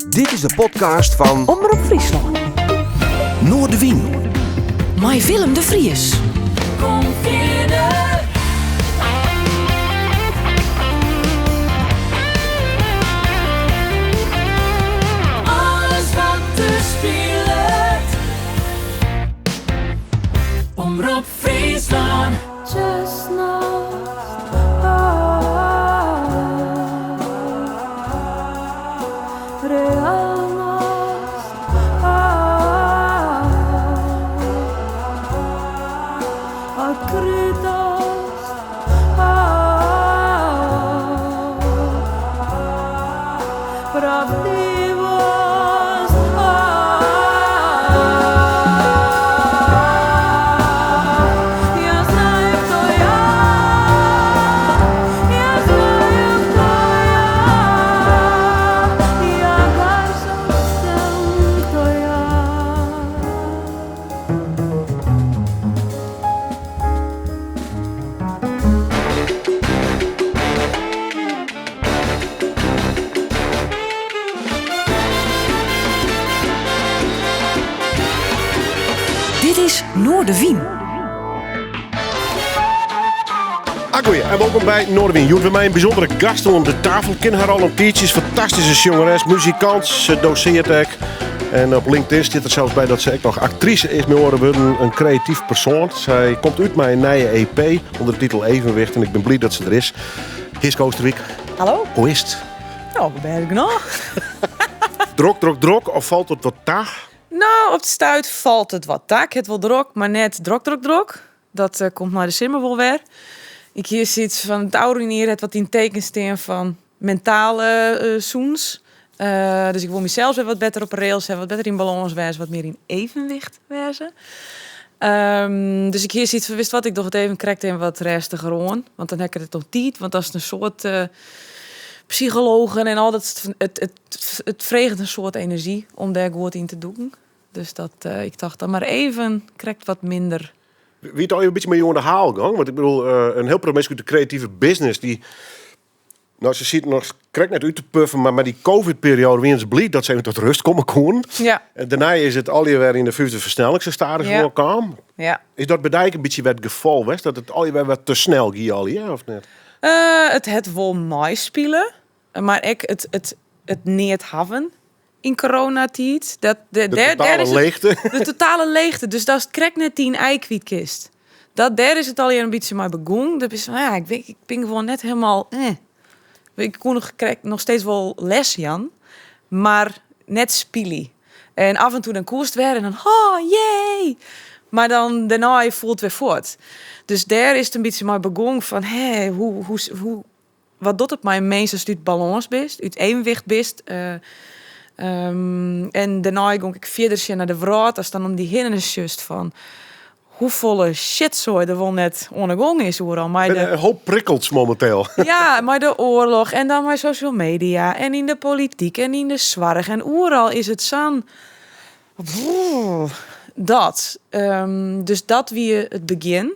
Dit is de podcast fan Omrop Fryslân. Noardewyn. Mei Willem de Vries. Kom fierder. Alles wat der spilet. Omrop Fryslân. Dit is Noardewyn. Agoeie en wolkom by Noardewyn. Hjoed by my in bysûndere gast oan de tafel. Ken har al in tiidsje, fantastyske sjongeres, muzikant, se dosearret ek. En op LinkedIn stiet der sels by dat se ek noch aktrise is, mei oare wurden in kreatyf persoan. Sy komt út mei in nije EP ûnder de titel Evenwicht en ik bin bliid dat se der is. Hiske Oosterwijk. Hallo. Hoe is it? No, bêst genôch. Drok, drok, drok of falt it wat ta? No, op it stuit falt it wat ta. Ik ha it wol drok, mar net drok, drok, drok. Dat eh, komt nei de simmer wol wer. Ik hie sayts fan it ôfrûne jier hat wat yn teken stean fan mentale uh, sûnens. Uh, dus ik wol mysels wer wat better op 'e rails hawwe, wat better yn balâns wêze, wat mear yn evenwicht wêze. Um, dus ik hie sayts fan, witst wat, ik doch it even krekt even wat rêstiger oan, want dan ha ik it noch tiid, want as in soad uh, psychologen en al dat, it, it, it freget in soad enerzjy om dêr goed yn te dûken. Dus dat, uh, ik tocht dan mar even krekt wat minder. Wie it al in bytsje mei jo oan de haal gong? Want ik bedoel, uh, in hiel protte minsken út de kreative business dy No, se sieten noch krekt net út te puffen, mar mei dy Covid-perioade wiene se bliid dat se even tot rust komme koene. Ja. En dêrnei is it allegear wer yn de fyfde fersnelling sa stadich Ja. kaam. Ja. Is dat by dy ek in bytsje wer it gefal west, dat it allegear wer wat te snel gie allegear, of net? Uh, it hat wol meispile, mar ek it, it, it neat hawwen yn coronatiid. Dat, de, De dêr, dêr totale is it, leechte. de totale leechte. Dus datst krekt net dyn ei kwyt kinst. Dat, dêr is it allegear in bytsje mei begûn. Dat is fan, ja, ik, ik bin gewoan net hielendal. Ik koe noch, krekt noch steeds wol les jaan, mar net spylje. En af en toe dan koest wer en dan, oh, jee! Mar dan dêrnei foel it wer fuort. Dus dêr is it in bytsje mei begûn fan, hé, hoe, hoe, hoe, wat docht it mei in mins ast út balâns bist, út evenwicht bist? Uh, en dêrnei gong ik fierder sjen nei de wrâld, ast dan om dy hinne sjochst fan hoefolle shitsoai der wol net oan 'e gong is oeral. Mei de, In hoop prikkels mominteel. ja, mei de oarloch en dan mei social media en yn de polityk en yn de soarch en oeral is it sa'n dat. Um, dus dat wie it begjin.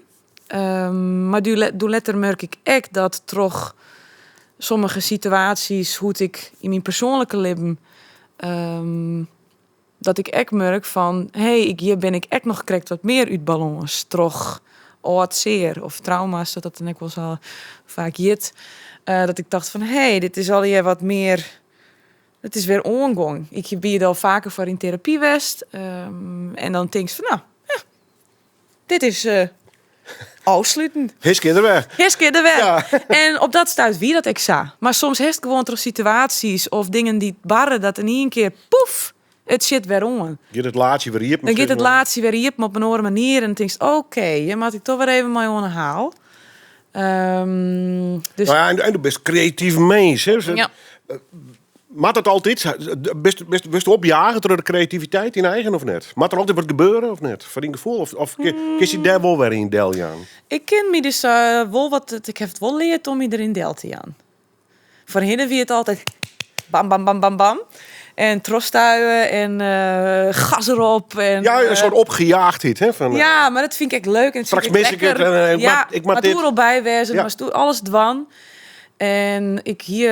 Um, mar doe letter merk ik ek dat troch sommige situaasjes hoe't ik yn myn persoanlike libben um, dat ik ek merk fan hé, ik, hjir bin ik ek noch krekt wat mear út balâns troch âld sear of trauma's, dat dat dan ek wol sa faak hjit. Uh, dat ik tocht fan hé, dit is allegear wat mear. It is wer oangong. Ik wie der al faker foar yn terapy west. Um, en dan tinkst fan no, ja, dit is uh, ôfsluten. Hiske der wer. Hiske der wer. Ja. En op dat stuit wie dat ek sa. Mar soms hast gewoan troch situaasjes of dingen dy't barre dat in ien kear poef, it sjit wer oan. Giet it laadsje wer iepen? Dan giet sis it mar. laadsje wer iepen op in oare manier en dan tinkst, oké, hjir moat ik toch wer even mei oan 'e haal. Dus No ja, en do bist kreatyf mins. Hè? Ja. Moat dat altyd? Bist, bist, wurdst opjage troch de kreativiteit yn eigen of net? Moat der altyd wat gebeure of net? Foar dyn gefoel? Of, of kinst dy dêr wol wer yn deljaan? Ik kin my dus uh, wol wat, ik ha it wol leard om my deryn del te jaan. Foarhinne wie it altyd bam, bam, bam, bam, bam. En trochstuie en uh, gas erop. En, Ja, in uh, soart opgejaagdheid. Hè? Fan, Ja, mar dat fyn ik ek leuk. En dat Straks fyn ik mis ik it lekker. en, ik ja, moat- ik moat moat dit. oeral by wêze, Ja. moatst alles dwaan. En ik hie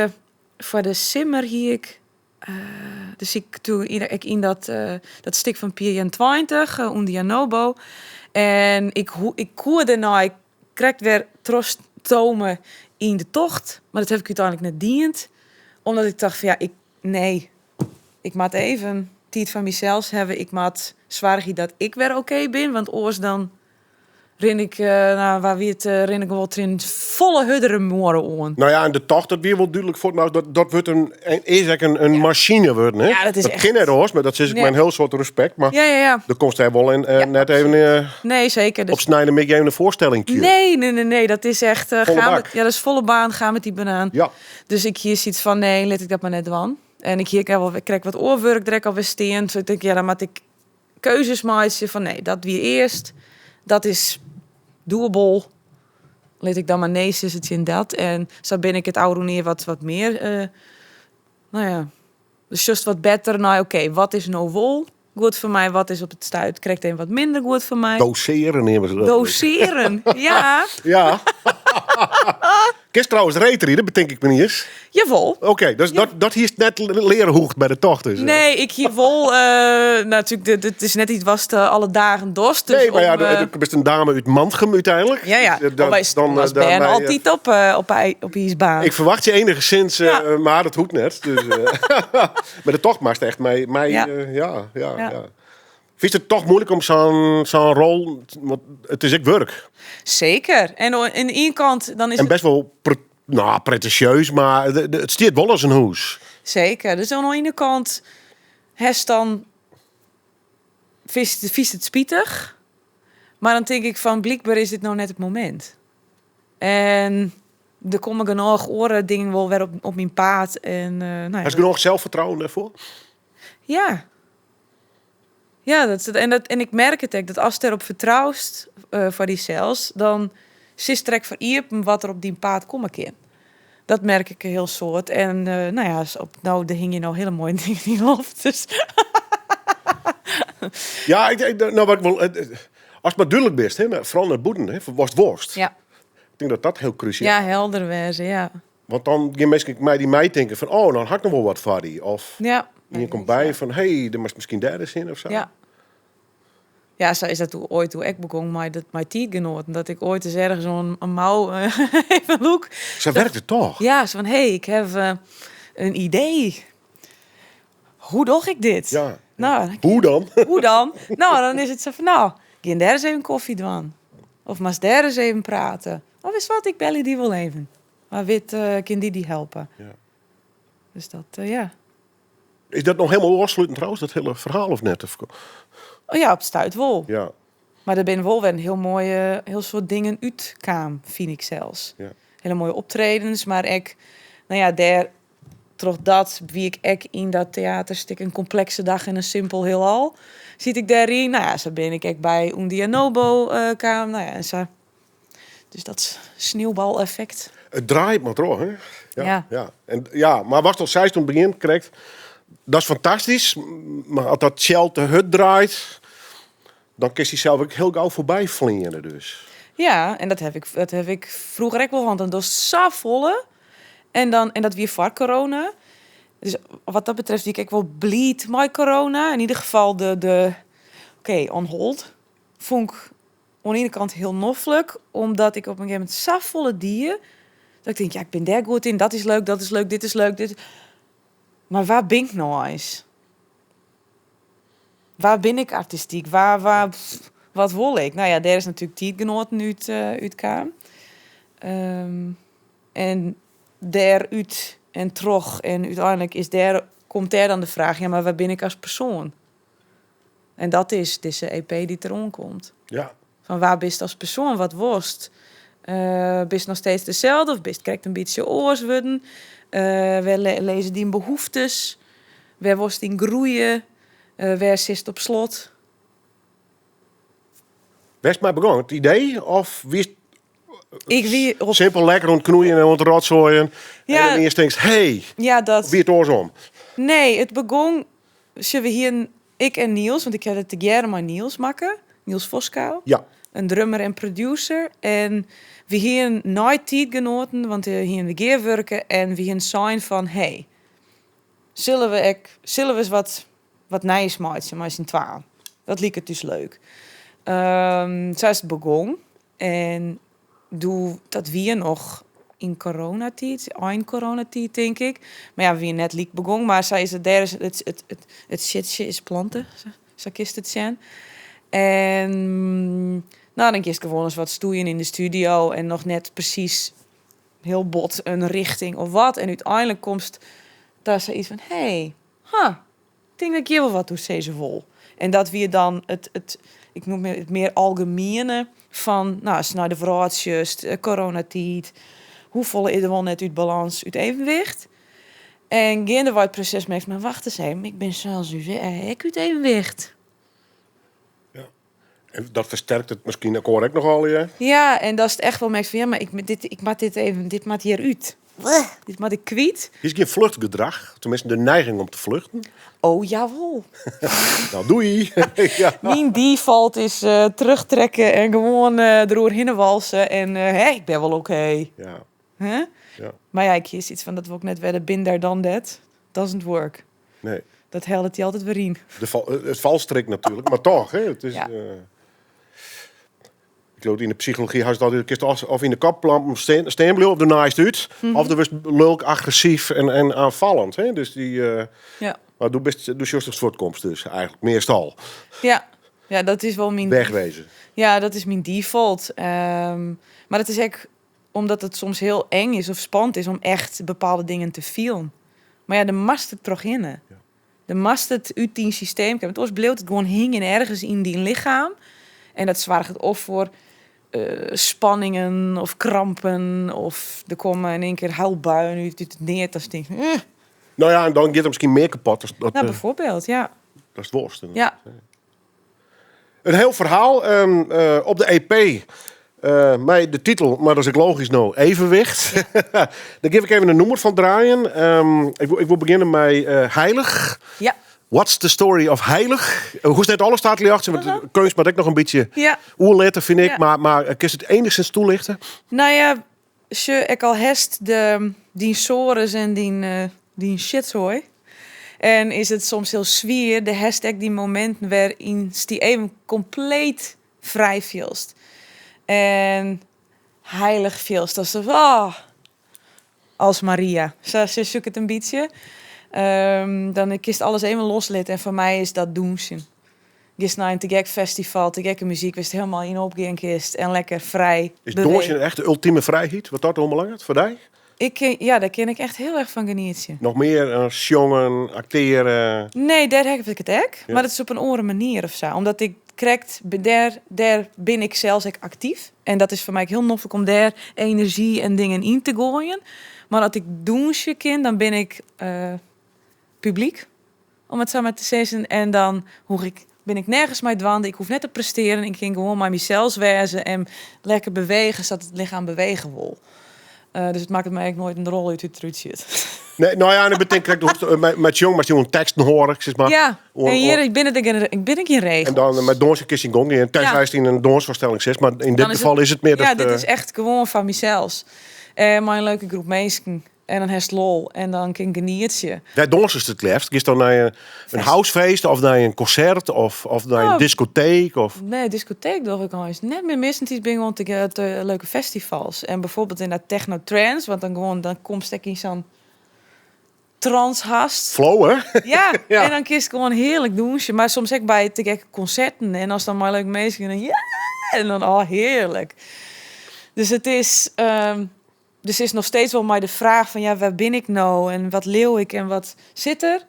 foar de simmer hie ik uh, Dus ik doe ik yn dat, dat stik fan Pier 21, Undi Anobo. En ik koe dêrnei krekt wer trochstome yn de tocht. Mar dat ha ik úteinlik net dien. Omdat ik tocht fan ja, ik, nee, ik moat even tiid foar mysels hawwe. Ik moat soargje dat ik wer oké bin, want oars dan rin ik, nou, wa wit, rin ik wol tsjin folle hurdere muorre oan. Nou ja, en de tocht, dat wie wol dúdlik foar, nou, dat wurdt in, is ek in masine wurden, hè? Ja, dat is Dat echt kin net oars, mar dat sis ik mei in hiel soad respekt, mar der komst dêr wol in, net even Nee, zeker. Dus op snein even in foarstelling. Nee, nee, nee, nee, dat is echt, Volle gaan bak. met, ja, dat is volle baan, ga met die banaan. Dus ik hier zoiets van, nee, laat ik dat maar net doen. En ik hier wel, ik krijg wat oorwerk direct alweer staan. Dus ik denk, ja, dan moet ik keuzes maken van, nee, dat wie eerst. Dat is doable. Laat ik dan maar nee, is het in dat. En zo ben ik het oude neer wat meer, nou ja, dus just wat beter. Nou, oké, wat is nou wol goed voor mij? Wat is op het stuit? Krijgt een wat minder goed voor mij? Doseren nemen ze dat. Doseren, ja. Ja. Kist trouwens reetriden, bedenk ik me niet eens. Jawel. Oké, dus dat hier is net leren hoegt bij de tocht. Dus. Nee, ik hier wel, natuurlijk, dit is net iets was het, alle dagen dorst. Dus nee, maar ja, om, du bist een dame uit Mantgum uiteindelijk. Ja, ja. Dus, Oh, wij was dan ben wij, altijd op ijsbaan. Ik verwacht je enigszins, maar dat hoeft net. Dus, maar de tocht maakt echt mij, ja, ja, ja. Vind je het toch moeilijk om zo'n rol, want het is ook werk. Zeker. En aan de ene kant dan is En het best wel pretentieus, maar het stiert wel als een hoes. Zeker. Dus aan de ene kant heeft dan vies het spietig. Maar dan denk ik van, blijkbaar is dit nou net het moment. En er komen genoeg oren dingen wel weer op mijn paad. En nou ja, Heb je genoeg zelfvertrouwen daarvoor? Ja. Ja, dat is het. En, dat, en ik merk het ook, dat als je erop vertrouwt voor die zelfs, dan zit trek voor iepen wat er op die paad komen kan. Dat merk ik heel soort. En nou ja, op, nou, daar hing je nou hele mooie dingen in de loft. Dus. Ja, ik, ik, nou, wat ik wil, als het maar duidelijk bent, hè, maar vooral naar boeten, hè, was het worst. Ik denk dat dat heel cruciaal Ja, helder wezen, ja. Want dan gaan mensen mij die mij denken van, oh, dan had ik nog wel wat van die. Of je komt bij van, hé, hey, er was misschien derde zin of zo. Ja. Ja, zo is dat toen ooit hoe ik begon met dat mijn tijdgenoten. Dat ik ooit eens ergens zo'n een mouw, even look. Zo werkt het toch? Ja, zo van, hé, hey, ik heb een idee. Hoe doe ik dit? Nou, dan Hoe dan? Hoe dan? Nou, dan is het zo van, nou, ga daar eens even koffie doen. Of maar daar eens even praten. Of is wat, ik bel je die wel even. Maar wit kan die die helpen. Dus dat, ja. Is dat nog helemaal afsluitend trouwens, dat hele verhaal of net? Of... Oh ja, op het stuit wel. Maar er zijn wel weer een heel mooie, heel soort dingen uitkwam, vind ik zelfs. Hele mooie optredens, maar ik, nou ja, daar, troch dat, wie ik ek in dat theaterstuk, een complexe dag en een simpel heelal, zit ik daarin. Nou ja, zo ben ik ek bij Undi Anobo kwam. Nou ja, en zo. Dus dat sneeuwbaleffect. Het draait maar toch, hè? Ja, ja. En, ja, maar was toch zij toen begin krijgt, dat is fantastisch, maar als dat Shell te hut draait, dan kiest hij zelf ook heel gauw voorbij vliegen dus. Ja, en dat heb ik vroeger ook wel, want dan was zo volle. En dat weer voor corona. Dus wat dat betreft, die ik wel bleed my corona. In ieder geval de oké, on hold. Vond ik aan de ene kant heel noffelijk, omdat ik op een gegeven moment zo volle dier, dat ik denk, ja, ik ben daar goed in, dat is leuk, dat is leuk, dit is leuk, dit. Maar waar ben ik nou eens? Waar ben ik artistiek? Wat wil ik? Nou ja, daar is natuurlijk tijdgenoten uit kwam. En daaruit en terug. En uiteindelijk komt daar dan de vraag, ja, maar waar ben ik als persoon? En dat is deze EP die erom komt. Van waar ben je als persoon? Wat worst? Ben je nog steeds dezelfde? Of ben je krijgt een beetje oors worden? Waar lezen die behoeftes? Waar worst in groeien? Waar zit op slot? Best maar begonnen, het idee? Of wie is Ik wie op simpel lekker ontknoeien en ontrotzooien. Ja. En dan eerst denkt, hey, Ja, dat wie het oorsom? Nee, het begon, zullen we hier een, ik en Niels, want ik had het te met Niels maken. Niels Voskuil. Een drummer en producer. En we hier nooit tijd genoten, want we hier in de gear werken en we hier een sign van, hey, Sille we ek, sille we ris wat, wat nijs meitsje mei syn twaen? Dat liket ús leuk. Sa is it begûn. En doe, dat wie noch yn coronatiid, ein coronatiid tink ik. Mar ja, we wiene net lyk begûn, mar sa is it, dêr is it, it, it, it siedsje is plante, sa kinst it sjen. En no, dan giest gewoan ris wat stoeien yn de studio en noch net presys hiel bot in richting of wat. En úteinlik komst ta sayts fan, hey, ha, ik tink dat ik hjir wol wat oer sizze wol. En dat wie dan it, ik noem it mear algemiene fan, no, ast nei de wrâld sjochst, coronatiid, hoefolle is der wol net út balâns, út evenwicht? En geandewei it proses merkst, mar wacht ris even, ik bin sels ek út evenwicht. Ja. En dat fersterkt it miskien elkoar ek noch allegear. Ja, en datst echt wol merkst fan, ja, mar ik, dit, ik moat dit even, dit moat hjir út. Dit moat ik kwyt. Is gjin fluchtgedrach, tenminste de neiging om te vluchten. Oh, jawol. Nou, doei. Ja. Myn default is terugtrekken en gewoan deroerhinne walsen en hè, ik ben wel oké. Hè? Mar ja, ik kies iets fan, dat wol ik net wer, de been there done that. Doesn't work. Nee. Dat hellet dy altyd wer yn. De het valstrik natuurlijk, mar toch. Hè, it is, ik leau yn de psychology hast altyd, kinst of yn de kopplampen stean bliuwe of der neist út, of do wurdst lulk, agressyf en oanfallend. Hè? Dus dy, mar do bist, do sjochst datst fuortkomst dus eigentlik, meastal. Ja. Ja, dat is wol myn Wegwezen. Ja, dat is myn default. Mar it is ek omdat it soms hiel eng is of spannend is om echt bepaalde dingen te fielen. Mar ja, der moatst it trochhinne. Der moatst it út dyn systeem krije. Want oars bliuwt it gewoan hingjen ergens yn dyn lichem. En dat soarget of foar spanningen of krampen. Of der komme yn ien kear huilbuien út it neat. Dan tink ik. No ja, en dan giet der miskien mear kapot. As dat, Nou, bijvoorbeeld, ja. Dat is it worst. In hiel ferhaal op de EP. Mei de titel, mar dat is ek logysk no, Evenwicht. Dêr gean ik even in nûmer fan draaien. Ik wol begjinne mei Heilig. What's the story of Heilig? Hoechst net alles ta te ljochtsjen, want de keunst moat ek noch in bytsje oerlitte, fyn ik. Mar kinst it enichsins talichte? No ja, sjoch, ek al hast dyn sores en dyn shitzooi. En is it soms hiel swier, der hast ek dy mominten wêrynst dy even kompleet frij fielst. En heilich fielst. As, oh, as Maria. Sa soe ik it in bytsje. Dan kinst alles even loslitte. En foar my is dat dûnsjen. Giest nei in te gek festival, te gekke muzyk, wêr'tst hielendal yn opgean kinst en lekker frij Is bewege. dûnsjen echt de ultime frijheid, wat dat oanbelanget, foar dy? Ja, dêr kin ik echt hiel erch fan genietsje. Noch mear sjongen, aktearen? Nee, dêr ha ik it ek. Mar dat is op in oare manier of sa. Omdat ik krekt dêr bin ik sels ek aktyf. En dat is foar my ek hiel noflik om dêr enerzjy en dingen yn te goaien. Mar as ik dûnsje kin, dan bin ik publyk, om it sa mar te sizzen. En dan hoech ik, bin ik nergens mei dwaande. Ik hoech net te prestearen. Ik kin gewoan mei mysels wêze en lekker bewege sa't it lichem bewege wol. Dus it makket my ek noait in rol út hoe't it derút sjocht. Nee, no ja, en ik betink krekt, mei it sjongen moatst jong teksten hâlde, sis mar. Ja, en hjir, ik bin it ik bin ek gjin regels. En dan mei dûnsjen kinst yn gong gean, tenzij yn in dûnsfoarstelling sitst, mar yn dit Dan is gefal it is it mear Ja, dat, dit is echt gewoan foar mysels. Mei in leuke groep minsken. En dan hast lol en dan kin ik genietsje. Wêr dûnsest it leafst? Giest dan nei in housefeest of nei in konsert of nei in diskoteek? Of? Nee, diskoteek doch ik eins net mear. Meastentiids bin ik gewoan te leuke festivals. En bijvoorbeeld yn dat techno trance, want dan gewoan, dan komst ek yn sa'n trance hast. Flow, hè? Ja, en dan kinst gewoan hearlik dûnsje. Mar soms ek by te gekke konserten. En as dan mei leuke minsken, dan ja, en dan oh, hearlik. Dus it is, dus is noch steeds wol mei de fraach fan, ja, wêr bin ik no? En wat leau ik en wat sit der?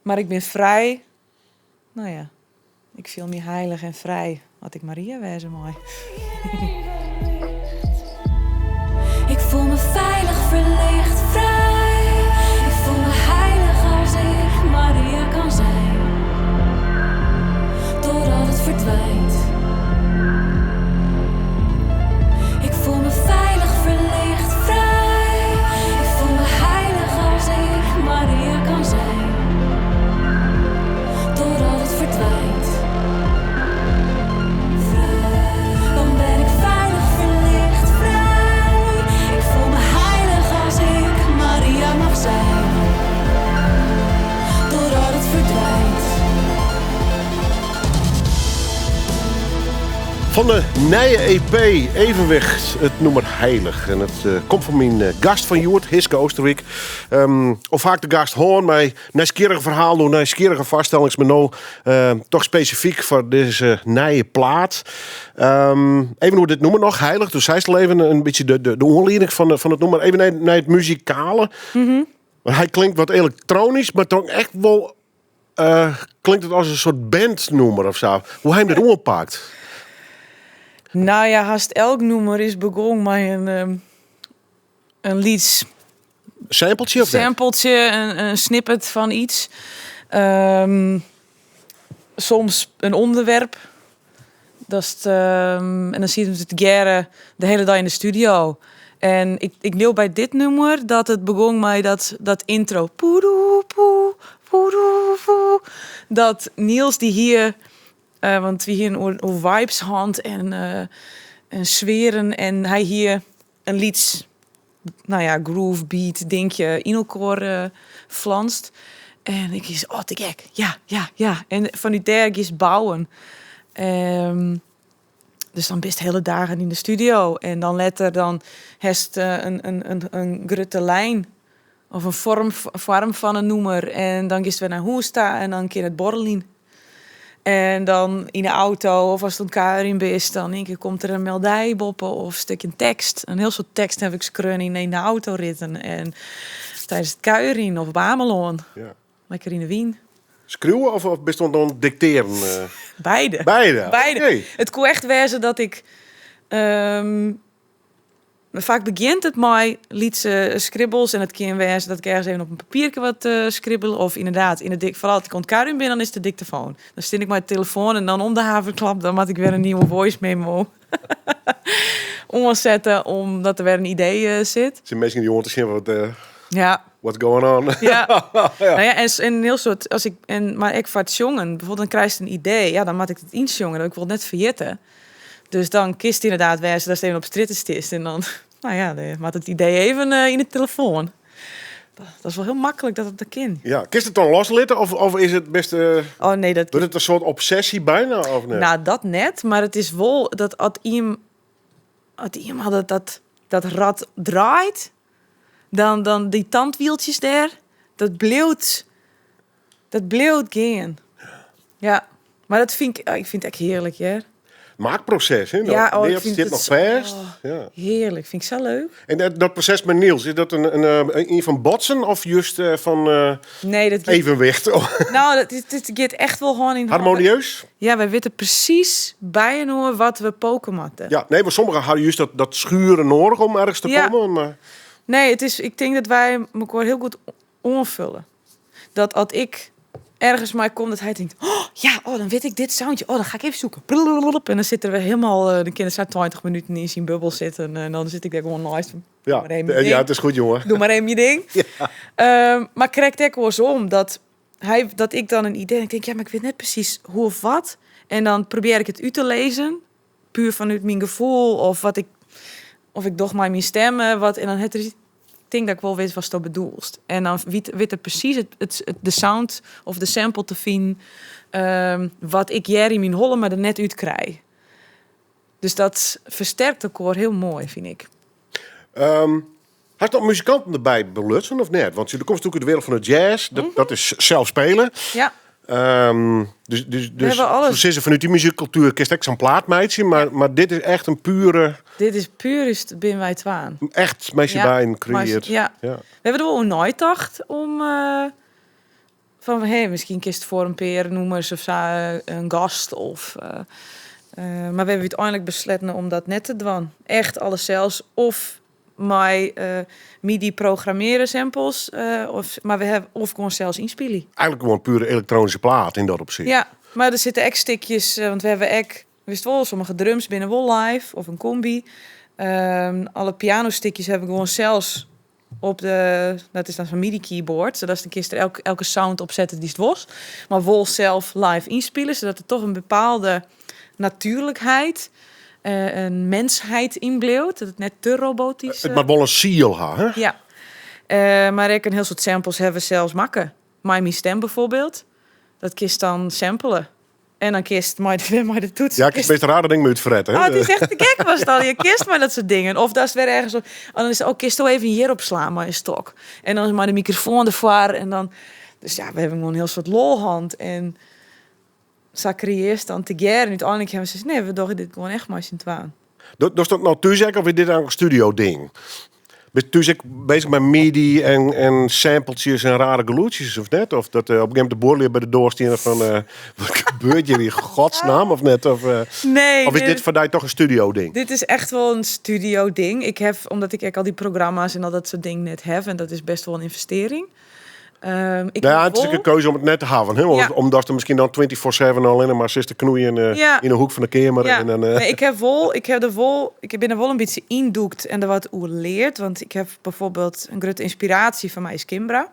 Mar ik bin frij. No ja, ik fiel my heilich en frij as ik Maria wêze mei. Ik fiel my feilich, ferlicht, frij. Ik fiel my heilich as ik Maria kin wêze. Totdat it ferdwynt. Ik fiel my feilich, ferlicht, frij. Ik fiel my heilich as ik Maria kin wêze. Totdat it ferdwynt. Frij. Dan bin ik feilich, ferlicht, frij. Ik fiel my heilich. Fan de nije EP Evenwicht, it nûmer Heilich. En it komt fan myn gast fan hjoed, Hiske Oosterwijk. Al faak de gast hân mei nijsgjirrige ferhalen oer nijsgjirrige foarstellings, mar no toch spesifyk foar dizze nije plaat. Even oer dit nûmer noch, Heilich. Do seist al even in bytsje de oanlieding fan it nûmer. Even nei it muzikale. Want hy klinkt wat elektronysk, mar toch echt wol klinkt it as in soart bandnûmer of sa. Hoe ha jim dit oanpakt? Nou ja, hast elk nûmer is begûn mei in lyts Sampletsje of net? Sampletsje, in snippet fan iets. Soms in ûnderwerp. Dat is, en dan sitte we tegearre de hiele dei yn de studio. En ik leau by dit nûmer dat it begûn mei dat intro. Poedoe, poe, poedoe, poe. Dat Niels dy hie, want wy hienen oer vibes hân en sfearen. En hy hie in lyts, nou ja, groove beat dinkje yn elkoar flanst. En ik is, oh, te gek. Ja. En fanút dêr giest bouwen. Dus dan bist hiele dagen yn de studio. En dan letter dan hast in grutte lijn of in foarm fan in nûmer. En dan giest wer nei hûs ta en dan kin it borreljen. En dan yn de auto of ast oan it kuierjen bist, dan yn ien kear komt der in melodij boppe of in stikje tekst. In hiel soad tekst ha ik skreaun yn de autoritten en tidens it kuierjen of op Amelân. Lekker yn de wyn. Skriuwe of bist dan oan it diktearjen? Beide. Beide? Beide. Oké. It koe echt wêze dat ik, faak begjint it mei lytse skribbels en it kin wêze dat ik ergens even op in papierke wat skribbel of ynderdaad yn de dik, foaral as ik oan it kuierjen bin, dan is it de diktafoon. Dan stean ik mei de telefoan en dan om de haverklap, dan moat ik wer in nieuwe voice memo oansette omdat der wer in idee sit. Syn minsken dy oan te sjen wat what's going on. Ja. Nou ja, en en hiel soad as ik en mar ek foar it sjongen, bijvoorbeeld dan krijst in idee, ja, dan moat ik it ynsjongen, ik wol it net ferjitte. Dus dan kinst ynderdaad wêze datst even op strjitte stiest en dan, nou ja, dan moat it idee even yn de telefoan. Dat is wol hiel maklik dat it dat kin. Ja, kinst it dan loslitte of is it best, Oh nee, dat wurdt it in soart obsessy byna of net? Nou, dat net, mar it is wol dat as ien dat rad draait, dan dy tandwieltsjes dêr, dat bliuwt gean. Ja, mar dat fyn ik, ik fyn it ek hearlik, hear. Maakproses, hè? Ja, oh, ik Neat fyn stiet it noch zo fêst. Oh, Ja. hearlik, fyn ik sa leuk. En dat proses mei Niels, is dat ien fan botsen of just fan Nee, dat giet evenwicht? Nou, dat is, dit giet echt wol hân yn hân. Harmonieus? Ja, wy witte presys byinoar wat we poke moatte. Ja, nee, mar sommigen ha just dat schuren noadich om ergens te kommen. Maar Nee, it is, ik tink dat wy mekoar hiel goed oanfulle. Dat as ik ergens mei kom, dat hy tinkt, oh, ja, oh, dan wit ik dit soundje. Oh, dan ga ik even zoeken. Blablabla. En dan sit er wer hielendal, dan kin er sa 20 minuten yn syn bubbel sitten en dan sit ik dêr gewoan neist him. Ja, Doe mar even je ja, ding. it is goed, jonge. Doe mar even je ding. Maar krekt ek oarsom, dat ik dan in idee, ik tink, ja, mar ik wit net presys hoe of wat. En dan probearje ik it út te lizzen, puer fanút myn gefoel of wat ik, of ik doch mei myn stim wat. En dan hat er, ik tink dat ik wol wit watsto bedoelst. En dan wit er presys de sound of de sample te finen, wat ik hear yn myn holle, mar der net út krij. Dus dat fersterkt elkoar hiel moai, fyn ik. Hast noch muzikanten derby belutsen of net? Want do komst natuerlik út de wereld fan de jazz, dat is sels spelen. We Dus hebben alles. se sizze fanút dy muzykkultuer kinst ek sa'n plaat meitsje, mar dit is echt in pure Dit is puer is binne wy twaen. Echt mei syn beiden kreëard. We hawwe der wol oer neitocht om fan, hey, miskien kinst foar in pear nûmers of sa in gast of mar we hawwe úteinlik besletten om dat net te dwaan. Echt alles sels of mei MIDI programmearre samples, of, mar we hawwe of gewoan sels ynspylje. Eigentlik gewoan pure elektronyske plaat yn dat opsicht. Ja, mar der sitte ek stikjes, want we hawwe ek, witst wol, sommige drums binne wol live of in kombi. Alle pianostikjes hawwe we gewoan sels op de, dat is dan sa'n MIDI keyboard, sadat dan kinst der elke sound op sette dy'tst wolst, mar wol sels live ynspylje, sadat der toch in bepaalde natuerlikheid, in mensheid yn bliuwt, dat it net te robotysk It moat wol in siel ha, hè? Ja. Mar ek in hiel soad samples hawwe we sels makke. Mei myn stim bijvoorbeeld. Dat kinst dan samplen. En dan kinst mei de, mei de toets. Ja, ik is meest rare ding met uitfretten. Oh, het is echt te gek was het al. Je kinst maar dat soort dingen. Of dat is weer ergens op. En dan is het, oh, kinst even hierop slaan met een stok. En dan is maar de microfoon ervoor. En dan, dus ja, we hebben gewoon een heel soort lolhand. En zo creëert dan te En uiteindelijk hebben ze gezegd, nee, we doen dit gewoon echt maar z'n twaan. Dat is dat nou thuis of is dit een studio ding? Ben je thuis ook bezig met MIDI en sampletjes en rare geluidjes of net? Of dat op een gegeven moment de boorleer bij de door stond van, wat gebeurt hier in godsnaam of net? Of, Nee, of is nee. dit voor jou toch een studio ding? Dit is echt wel een studio ding. Ik heb, omdat ik ook al die programma's en al dat soort dingen net heb. En dat is best wel een investering. Ik Nou ja, heb het is wel ook een keuze om het net te houden. Hè? Want Omdat er misschien dan 24/7 alleen maar zit te knoeien in de hoek van de kamer. Ja. En dan, Nee, ik heb wel, ik heb er wel, ik ben er wel een beetje indoekt en er wat oer leert. Want ik heb bijvoorbeeld een grote inspiratie van mij is Kimbra.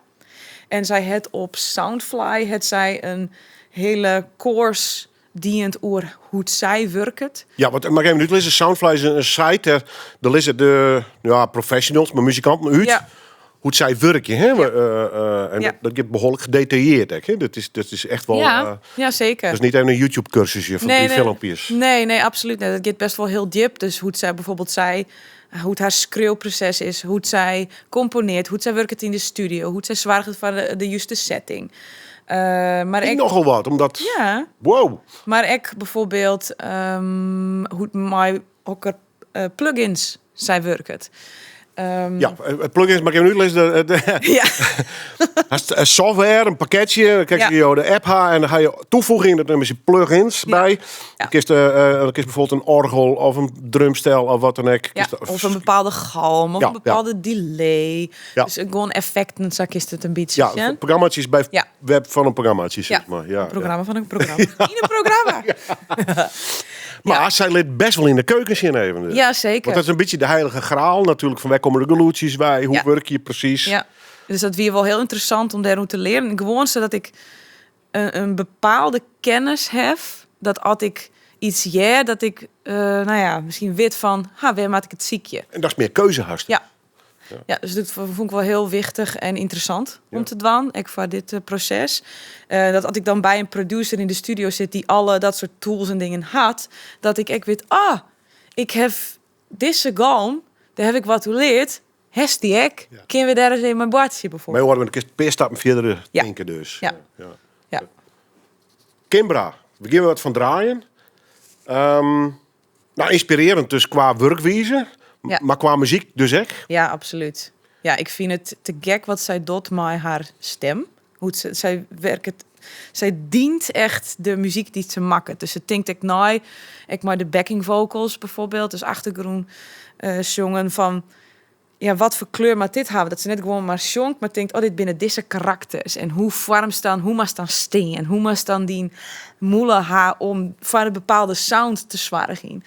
En zij het op Soundfly, het zij een hele course die het oer hoe het zij werkt. Ja, want maar even nu lezen, Soundfly is een site, daar, daar lezen de, ja, professionals, maar muzikanten uit. Hoe het zij werken, hè? En dat gaat behoorlijk gedetailleerd, hè? Dat is echt wel, Ja, zeker. Dat is niet even een YouTube-cursusje van drie filmpjes. Nee, nee, absoluut niet. Dat gaat best wel heel diep. Dus hoe het zij bijvoorbeeld zei, hoe het haar schreeuwproces is, hoe het zij componeert, hoe het zij werkt in de studio, hoe het zij zorgt voor de juiste setting. Maar Ik ik nogal wat, omdat Ja. Wow. Maar ik bijvoorbeeld, hoe het mijn hokker plugins zij werkt. Ja, plugins, maar ik heb nu lezen de Als software, een pakketje, dan kijk je de app ha en dan ga je toevoeging, dat noemen ze plugins bij. Dan kiest bijvoorbeeld een orgel of een drumstel of wat dan ook. Kiest Of een bepaalde galm of een bepaalde delay. Dus gewoon effecten, zo kiest het een beetje, Ja, hè? programmaatjes bij web van een programmaatje, zeg maar. Een programma van een programma. In een programma. Maar zij ligt best wel in de keuken zin even. Dus. Ja, zeker. Want dat is een beetje de heilige graal natuurlijk. Van waar komen de geluidjes bij? Hoe werk je precies? Ja, dus dat weer wel heel interessant om daar hoe te leren. Gewoon zodat ik een bepaalde kennis heb. Dat als ik iets jij, dat ik misschien weet van, ha, waar maak ik het ziekje? En dat is meer keuzehaast. Ja. Ja, dus dat vond ik wel heel wichtig en interessant om te doen. Ik voor dit proces. Dat als ik dan bij een producer in de studio zit die alle dat soort tools en dingen had, dat ik echt weet, ik heb deze galm, daar heb ik wat geleerd. Hest die ik? Kunnen we daar eens in mijn badje bijvoorbeeld? Maar je hoort een keer stappen verder denken dus. Kimbra, we gaan wat van draaien. Inspirerend dus qua werkwijze, maar qua muziek dus echt. Ja, absoluut. Ja, ik vind het te gek wat zij doet met haar stem. Hoe het ze, zij werkt het, zij dient echt de muziek die ze maakt. Dus ze tinkt ik naai, ik maar de backing vocals bijvoorbeeld, dus achtergrond zongen van, ja, wat voor kleur maar dit hebben. Dat ze net gewoon maar zongt, maar denkt, oh, dit binnen deze karakters. En hoe vorm staan, hoe maar staan steen en hoe maar staan die moele haar om voor een bepaalde sound te zwargen.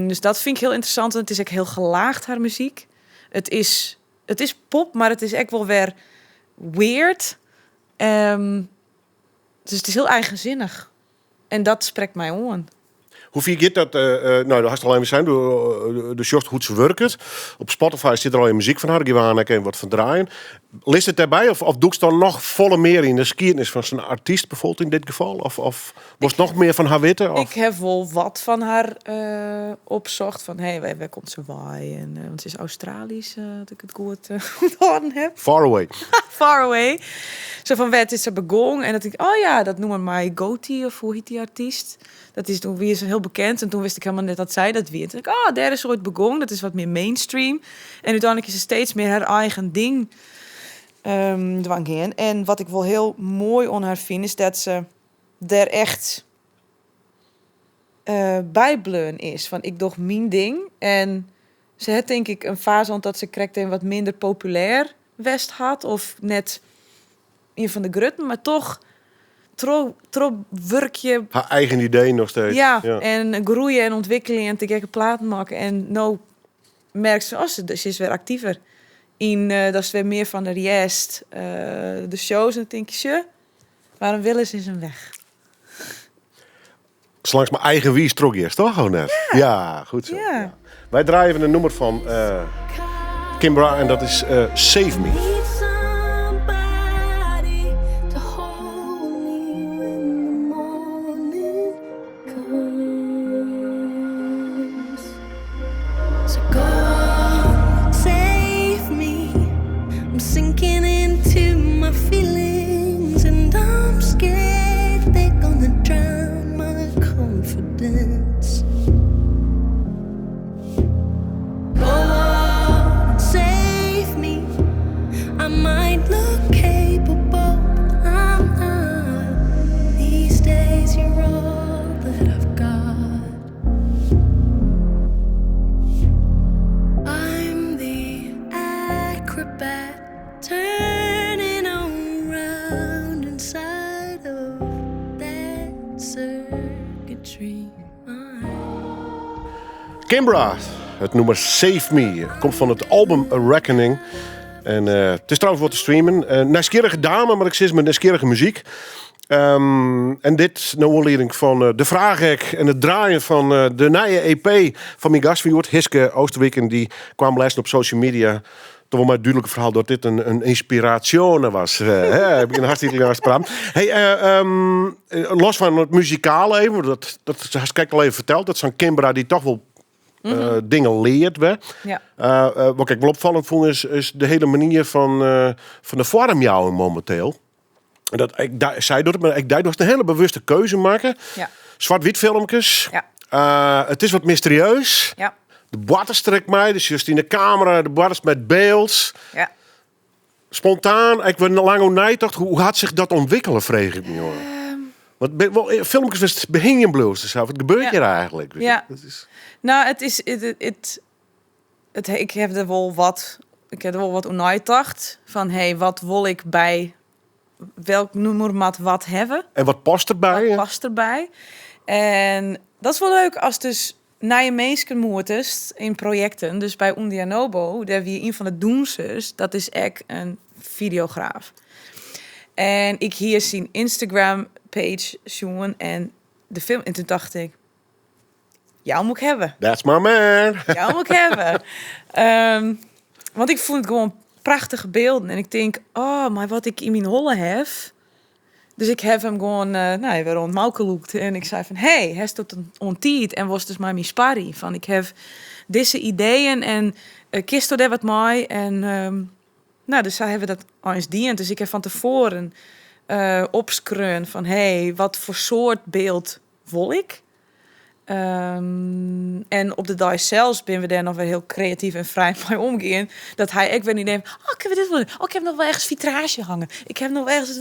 Dus dat vind ik heel interessant. En het is ook heel gelaagd, haar muziek. Het is pop, maar het is ook wel weer weird. Dus het is heel eigenzinnig. En dat spreekt mij aan. Hoe vind je dat? Nou, dat had al even zijn. De Sjoerd hoe ze werken. Op Spotify zit er al in muziek van haar. Die waren ik even wat van draaien. List het daarbij? Of doe ik dan nog volle meer in de geschiedenis van zijn artiest bijvoorbeeld in dit geval? Of was het nog meer van haar weten? Of? Ik heb wel wat van haar opzocht. Van, hé, hey, waar komt ze waai? En want ze is Australisch, dat ik het goed onthouden heb. Far away. Far away. Zo van, wat is ze begonnen? En dat ik, oh ja, dat noemen mij Gotye, of hoe heet die artiest? Dat is toen, wie is heel bekend. En toen wist ik helemaal net dat zij dat wie. En toen dacht ik, oh, daar is ooit begonnen. Dat is wat meer mainstream. En uiteindelijk is ze steeds meer haar eigen ding dwang in. En wat ik wel heel mooi aan haar vind, is dat ze daar echt bij bleun is. Van, ik doe mijn ding. En ze had denk ik een fase, want dat ze krijgt een wat minder populair West had. Of net een van de grutten, maar toch tro werk je Haar eigen idee nog steeds. Ja, en groeien en ontwikkelen en te gekke platen maken. En nou merkt ze, oh, ze is weer actiever. In dat is weer meer van de rest, de shows. En dan denk je, tje, waarom willen ze in zijn weg? Zolang mijn eigen wies trok eerst, toch? Gewoon net. Ja. Ja, goed zo. Ja. Wij draaien even een nummer van Kimbra en dat is Save Me. Kimbra, it nûmer Save Me, komt fan it album A Reckoning. En eh, it is trouwens wol te streamen. Eh, nijsgjirrige dame, mar ik sis mar nijsgjirrige muzyk. En dit nei oanlieding fan eh, de fraach ek en it draaien fan eh, de nije EP fan myn gast fan hjoed, Hiske Oosterwijk. En dy kwam lêsten op social media toch wol mei it dúdlike ferhaal dat dit in ynspiraasje was. Hè, ik begjin hartstikke Italiaans te praten. Hey, los fan it muzikale even, want dat hast krekt al even ferteld, dat sa'n Kimbra dy toch wol dingen leart wer. Wat ik wol opfallend fûn is de hiele manier fan de foarmjouwing mominteel. En dat, ik, sy docht it, mar ek dy dochst in hiele bewuste keuze makke. Swart-wyt filmkes. It is wat mysterieus. Do boarterst der ek mei, dus just yn de kamera, do boarterst mei it byld. Spontaan, ik wurd lang oer neitocht. Hoe hat sich dat ûntwikkele, frege ik my ôf. Want wol, filmkes wêr'tst hingjen bliuwst, dus wat gebeurt hjir eigentlik? Dat is Nou, it is, it, it, it, ik ha der wol wat, ik ha der wol wat oer neitocht. Fan, hey, wat wol ik by welk nûmer moat wat hawwe? En wat past derby? Wat past derby? En dat is wol leuk as dus nije minsken moetest yn projekten. Dus by Undia Nobo, dêr wie ien fan de dûnsers, dat is ek in fideograaf. En ik hie syn Instagram page sjoen en de film en toen dacht ik, jou moat ik hawwe. That's my man. Jou moat ik hawwe. Want ik fûn it gewoan prachtige bylden. En ik tink, oh, mar wat ik yn myn holle ha. Dus ik ha him gewoan nou, wer oan it mouke lûkt. En ik sei fan, hey, hast dat oan tiid? En wolst dus mei my sparje? Fan, ik ha dizze ideeën en kinsto dêr wat mei? En nou, dus sa hawwe we dat eins dien. Dus ik ha fan tefoaren opskreaun fan, hey, wat foar soart byld wol ik? En op de dei sels binne we dêr noch wer hiel kreatyf en frij mei omgean. Dat hy ek wer in idee oh, kinne we dit wol doen? Oh, ik ha noch wol ergens fitraazje hangen. Ik ha noch ergens.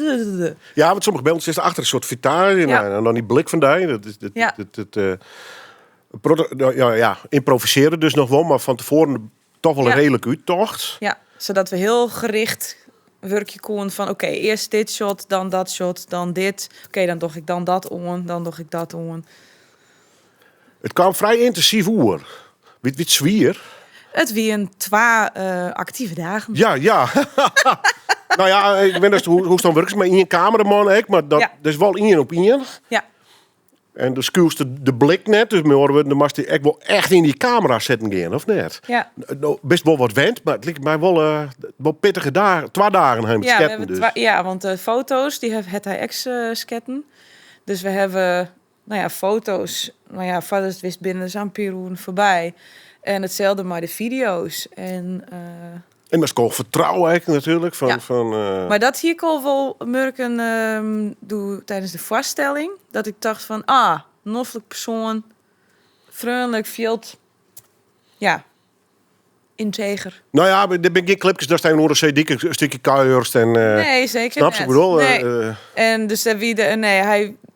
Ja, want sommige bylden sitte achter in soart fitraazje en dan dy blik fan dy. Dat is, dat, dat, dat, ja, ymprovisearje dus noch wol, mar fan tefoaren toch wol reedlik úttocht. Ja, sadat we hiel gericht wurkje koenen fan oké, earst dit shot, dan dat shot, dan dit. Oké, dan doch ik dan dat oan, dan doch ik dat oan. It kaam frij yntinsyf oer. Wie it swier? It wienen twa aktive dagen. Ja. Nou ja, ik wit net hoe'tst dan wurkest mei ien kameraman ek, mar dat is wol ien op ien. En do skylst de blik net, dus mei oare wurden, dan moatst dy ek wol echt yn dy kamera sitten gean, of net? Ja. No, bist wol wat wend, mar it liket my wol, wol pittige dagen, twa dagen ha jim Ja, we sketten hawwe dus. twa, ja, want de foto's dy hat hy ek sketten. Dus we hawwe, nou ja, foto's, nou ja, foardat it wist binne der sa'n pear oeren foarby. En itselde mei de fideo's. En, En dat is gewoan fertrouwen ek natuerlik. Fan, fan, Mar dat hie ik al wol murken doe tidens de foarstelling. Dat ik tocht fan, ah, noflik persoan, freonlik, fielt, ja, ynteger. Nou ja, der binne gjin klipkes datst even oer de seedyk in stikje kuierst en, Nee, seker Snap je net. ik bedoel? Nee. En dus dêr wie de, nee,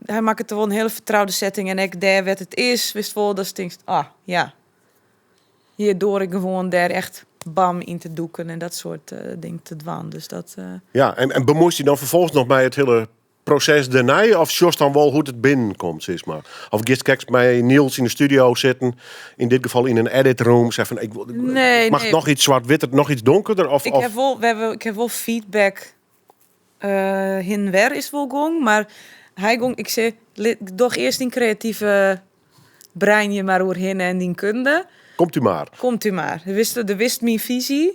hy makket der wol in hiele fertroude setting. En ek dêr wêr't it is, witst wol, datst tinkst, ah, ja. Hjir doar ik gewoan dêr echt bam yn te dûken en dat soart dingen te dwaan. Dus dat. Ja, en bemuoist dy dan ferfolgens noch mei it hiele proses dêrnei? Of sjochst dan wol hoe't it binnenkomt, sis mar? Of giest krekt mei Niels yn de studio sitten, yn dit gefal yn in edit room, zeg fan, ik wol, Nee, mag nee. noch iets zwart-witter, noch iets donkerder? Of, Ik of ha wol, we hawwe, ik ha wol feedback hin en wer is wol gong, mar hy gong, ik sei, doch earst dyn kreative brein hjir mar oerhinne en dyn kunde. Komt u mar. Komt u mar. Der wist, der wist myn fisy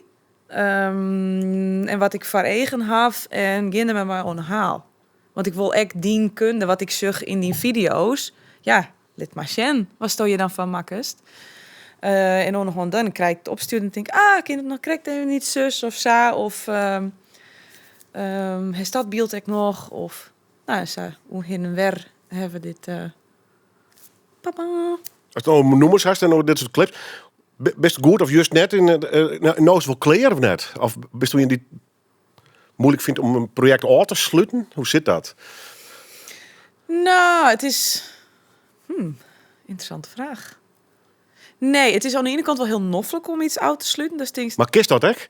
en wat ik foar eagen haw en gean der mar mei oan de haal. Want ik wol ek dyn kunde, wat ik sjoch yn dyn fideo's, ja, lit mar sjen watsto hjir dan fan makkest. En oan de hân dan krij ik it opstjoerd en tink, ah, kin it noch krekt even iets sus of sa, of hast dat byld ek noch, of nou, sa oer hin en wer hawwe we dit. Papa. Ast no nûmers hast en dit soart klips, bist goed of just net yn, no is it wol klear of net? Of bist ien dy't muoilik fynt om in projekt ôf te sluten? Hoe sit dat? Nou, it is. Ynteressante fraach. Nee, it is oan de iene kant wol hiel noflik om iets ôf te sluten. Dus tinkst Mar kinst dat ek?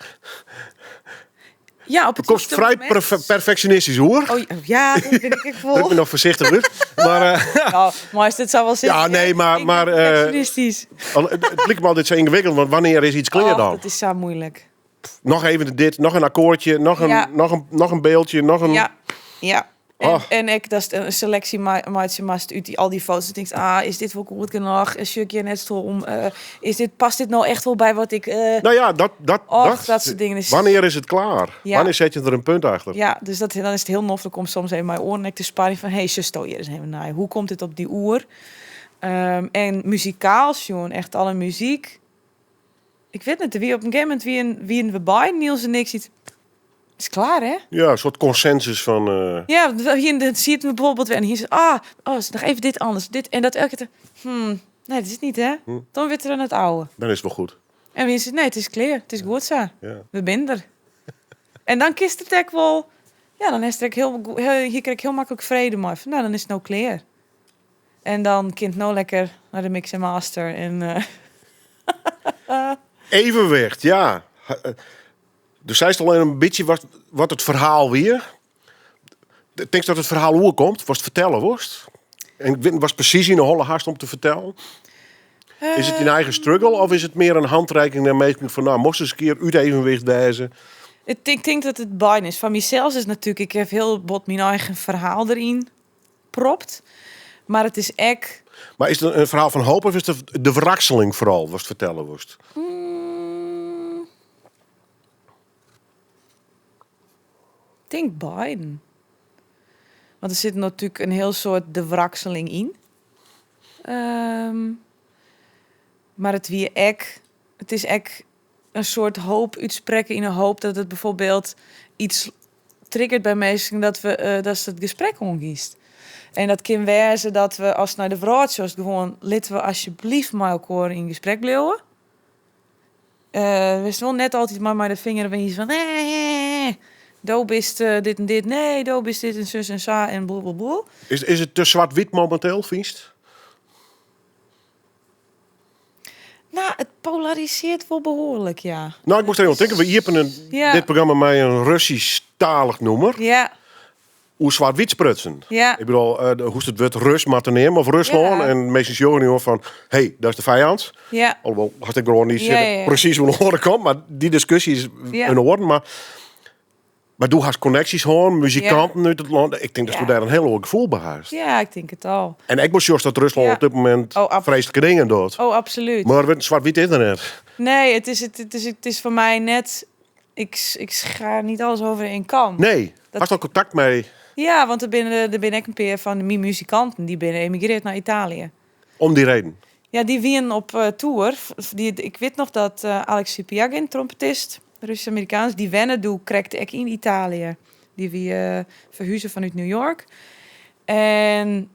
Ja, op Do it komst juiste frij momint. perfectionistisch oer. Oh ja, dat bin ik ek Druk wol. me noch foarsichtich út. Mar Nou, maar is dit zo wel zitten? Ja, nee, maar- Ik maar, ben perfectionistisch. het liket my altyd sa yngewikkeld, want wannear is iets klear Och, dan? dat is zo moeilijk. Noch even dit, noch in akkoardsje, noch in byldsje, noch in... Ja, ja. En, Oh. en ik dat is in seleksje meitsje moatst út dy, al dy foto's. Dan tinkst, ah, is dit wol goed genôch? Is ik hjir net om? Is dit, past dit nou echt wol by wat ik... Nou ja, dat, Och, dat, dat soort dingen is- Wannear is it klear? Ja. Wannear sette je der in punt achter? Ja, dus dat, dan is it hiel noflik om soms even mei oaren te sparjen fan, hey, zus, hjir ris even nei. Hoe komt dit op dy oer? En muzikaal, sjoen, echt alle muzyk. Ik wit net, wie op in gegeven momint wienen we by, Niels en ik, siet, is klear, hè? Ja, in soart konsensus fan... Ja, want hier dan zie je het bijvoorbeeld weer. En hier is, ah, oh, is nog even dit anders. Dit en dat elke keer. Nee, dat is het niet, hè? Dan wordt er aan het oude. Dan is it wol goed. En wie is het? Nee, it is klear. It is goed sa. Ja. We binne der. En dan kiest it ek wol. Ja, dan is er hiel, hiel, hjir krij ik hiel maklik frede mei. Fan, no, dan is it no klear. En dan kin it no lekker nei de mix en master. En, Evenwicht, ja. Dus seist al in bytsje wat it ferhaal wie. Tinkst dat it ferhaal oerkomt? Watst fertelle wolst? En ik wit, watst presys yn 'e holle hast om te fertellen? Is it dyn eigen struggle of is it mear in hantreiking nei minsken fan, no, moatst ris in kear út evenwicht wêze? Ik tink dat it beide is. Fan mysels is natuerlik, ik ha hiel bot myn eigen ferhaal deryn propt. Mar it is ek... Mar is it in ferhaal fan hoop of is it de wrakseling foaral watst fertelle wolst? Ik tink beiden. Want der sit natuerlik in hiel soad de wrakseling yn. Mar it wie ek, it is ek in soart hoop útsprekke yn 'e hoop dat it bijvoorbeeld iets triggert by minsken dat we, dat it gesprek oangiest. En dat kin wêze dat we as nei de wrâld sjochst gewoan litte we alsjeblieft mei elkoar yn gesprek bliuwe. Witst wol net altyd mar mei de finger wize fan nee, do bist dit en dit, nee, do bist dit en sus en sa en boel, boel, boel. Is it te swart-wyt mominteel, fynst? No, it polarisearret wol behoarlik, ja. No, ik moast der even oan tinke. We iepenen dit programma mei in Russysktalich nûmer. Oer swart-wyt sprutsen. Ik bedoel, hoechst it wurd Rus mar te neamen of Ruslân. En minsken sjogge nu al fan, hey, dat is de fijand. Alhoewol, hast ik gewoan net presys oan de oare kant, mar dy diskusje is in oarder. Mar do hast konneksjes hân, muzikanten út it lân. Ik tink datsto dêr in hiel oar gefoel by hast. Ja, ik tink it al. En ek wol sjochst dat Ruslân op dit momint freeslike dingen docht. Oh, absolút. Mar swart-wyt is der net. Nee, it is foar my net... Ik schaar niet alles over één kam. Nee, Dat hast al kontakt mei? Ja, want der binne ek in pear fan myn muzikanten dy binne emigrearre nei Italië. Om dy reden? Ja, dy wienen op tour. Ik wit noch dat Alex Sipiagin, trompetist, Russisch-Amerikaans, dy wenne doe krekt ek yn Italië. Dy wie ferhuze fanút New York. En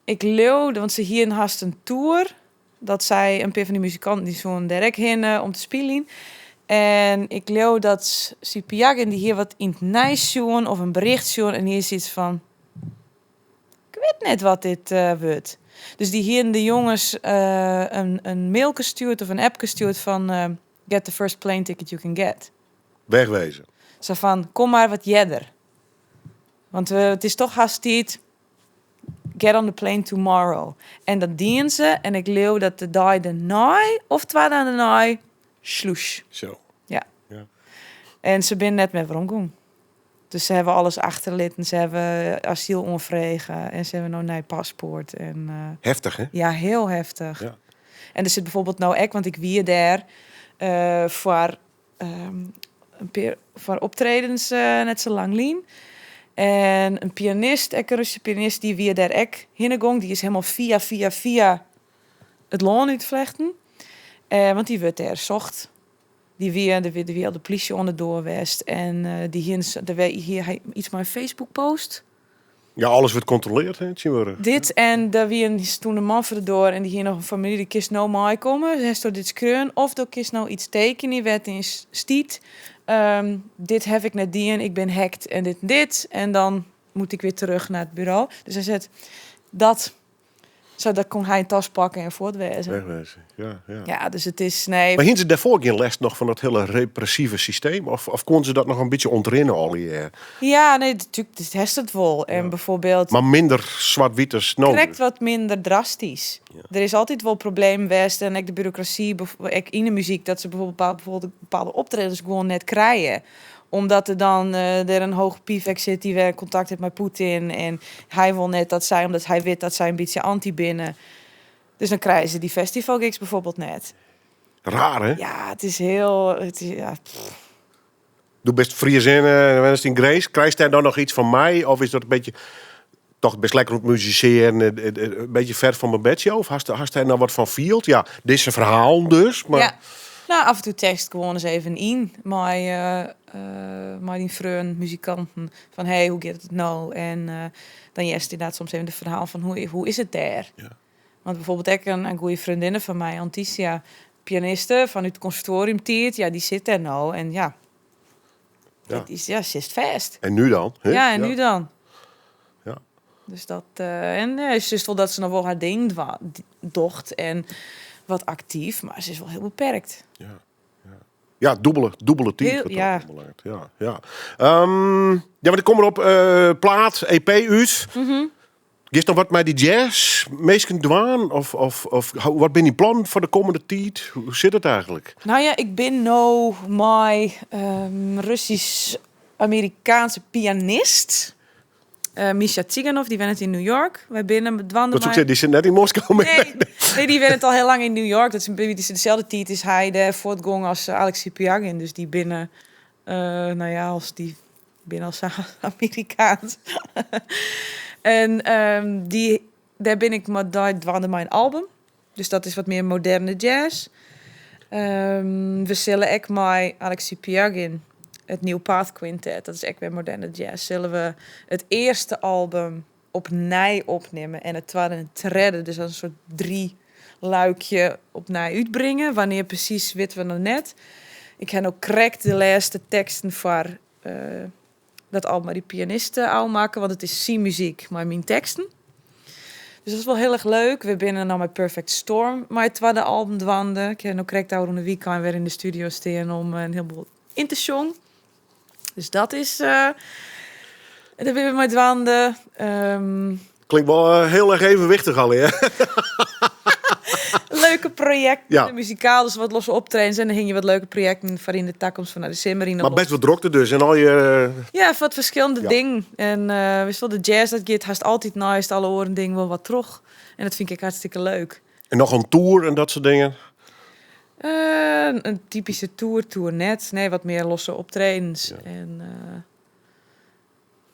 ik leau, want se hienen hast in tour, dat sy in pear fan dy muzikanten dy soenen dêr ek hinne om te spyljen. En ik leau dat Sipiagin dy hie wat yn it nijs sjoen of in bericht sjoen en dy is yts fan, ik wit net wat dit wurdt. Dus dy hienen de jonges in mailke stjoerd of in appke stjoerd fan, get the first plane ticket you can get. Wegwezen. Sa fan, kom mar wat earder. Want it is dochs hast tiid, get on the plane tomorrow. En dat dienen se en ik leau dat de dei dêrnei of 2 dagen dêrnei, sloes. Zo. Ja. En se binne net mear weromgien. Dus se hawwe alles achterlitten, se hawwe asyl oanfrege en se hawwe no in nij paspoart. En Heftich, hè? Ja, hiel heftich. En der sit bijvoorbeeld no ek, want ik wie dêr foar in pear foar optredens net sa lang lyn. En in pianist, ek in Russische pianist, dy wie dêr ek hinne gong. Dy is hielendal fia, fia, fia it lân útflechten. Want dy wurdt dêr socht. Dy wie, der wie, der wie al de polysje oan de doar west. En dy hienen se, der wie, hie hy yts mei in Facebook-post. Ja, alles wurdt kontrolearre, hè, tsjintwurdich. Dit en der wie in, stûn in man foar de doar en dy hie noch in famylje, dy kinst no meikomme. Hasto dit skreaun of do kinst no yts tekenje wêr't yn stiet. Dit ha ik net dien, ik bin hackt en dit en dit. En dan moet ik weer terug naar het bureau. Dus hy sei, dat. Zo, dat kon hij een tas pakken en voortwezen. Wegwezen. Ja, ja. Ja, dus het is... Nee, Maar hienen ze daarvoor geen les nog van dat hele repressieve systeem? Of konden ze dat nog een beetje ontrinnen al die jaar? Ja, nee, natuurlijk, het heeft het wel. En bijvoorbeeld... Maar minder zwart-wit als nou. Trekt wat minder drastisch. Er is altijd wel probleem geweest en ook de bureaucratie, ook in de muziek, dat ze bijvoorbeeld bepaalde optredens gewoon net krijgen. Omdat er dan er een hoge piefek zit die weer contact heeft met Poetin. En hij wil net dat zij, omdat hij weet dat zij een beetje anti binnen. Dus dan krijgen ze die festivalgigs bijvoorbeeld net. Raar, hè? Ja, het is heel... Het is, ja, pff. Doe best Friesin en in Grace. Krijg je daar dan nog iets van mij? Of is dat een beetje... Toch best lekker op musiceren, een beetje ver van mijn bedje? Of hast hij nou wat van field? Ja, dit is een verhaal dus, maar... Ja. Nou, af en toe tekst gewoon eens even in. Maar die freun, muzikanten, van hey, hoe gaat het nou? En dan is inderdaad soms even het verhaal van hoe is het daar? Want bijvoorbeeld ik een goede vriendin van mij, Anticia, pianiste van het conservatorium Tiert, ja, die zit daar nou. En ja, dat is, ja, ze is vast. En nu dan? Hè? Ja, en nu dan? Dus dat en ze is wel dat ze nog wel haar ding docht en wat actief, maar ze is wel heel beperkt. Ja, ja. Ja, dubbele team, Heel, wat ja. dat belangrijk. Ja, ja. Ja, maar ik kom erop plaat, EP uit. Is nog wat met die jazz? Meesken dwaan? Of wat ben je plan voor de komende tijd? Hoe zit het eigenlijk? Nou ja, ik ben nou mijn Russisch-Amerikaanse pianist. Misha Tsiganov, die woont in New York. Wij binnen met dwaan Dat maar- zeggen, die zit net in Moskou. Nee, nee, die woont al heel lang in New York. Dat is een beetje dezelfde tijd is hij de voortgong als Alex Sipiagin. Dus die binnen, nou ja, als die binnen als Amerikaans. En die, daar ben ik maar daar dwaalde mijn album. Dus dat is wat meer moderne jazz. We zullen ook met Alex Sipiagin, het New Path Quintet, dat is echt weer moderne jazz, zullen we het eerste album opnieuw opnemen en het tweede en het derde, dus als een soort 3 luikje opnieuw uitbrengen. Wanneer precies weten we nog net. Ik heb ook correct de laatste teksten voor dat album maar die pianisten al maken, want het is C-muziek, maar mijn teksten. Dus dat is wel heel erg leuk. We binnen nou met Perfect Storm, maar het tweede album dwande. Ik heb ook correct daar een weekend weer in de studio staan om een heleboel in te zongen. Dus dat is daar ben ik met dwande. Klinkt wel heel erg evenwichtig al, hè? Leuke projecten, muzikaal, dus wat losse optredens. En dan hing je wat leuke projecten voor in de toekomst van naar de Simmerine. Maar best wat drukte dus en al je Ja, wat verschillende dingen. En wist wel, de jazz, dat gaat haast altijd naast alle oren dingen wel wat terug. En dat vind ik hartstikke leuk. En nog een tour en dat soort dingen? Een typische tour, tour net. Nee, wat meer losse optredens. En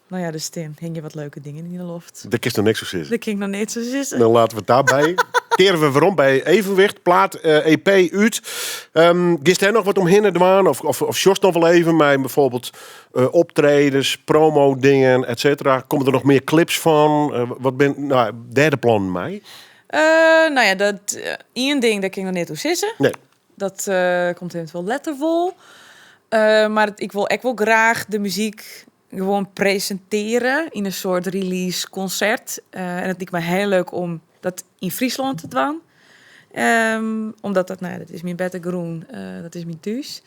nou ja, dus Tim, hing je wat leuke dingen in de loft. Daar is nog niks zo zitten. Daar ging nog niks zo zitten. Dan laten we het daarbij. Keren we waarom bij Evenwicht, plaat EP uit. Gist er nog wat omheen te doen? Of Jos nog wel even met bijvoorbeeld optredens, promo dingen, et cetera. Komen er nog meer clips van? Wat ben, nou, derde plan mij? Nou ja, dat één ding, daar ging nog niet hoe zitten. Dat komt eventueel lettervol. Maar ik wil echt wel graag de muziek gewoon presenteren in een soort release concert. En het lijkt me heel leuk om dat in Friesland te doen. Omdat dat, nou ja, dat is mijn bettergroen, dat is mijn thuis.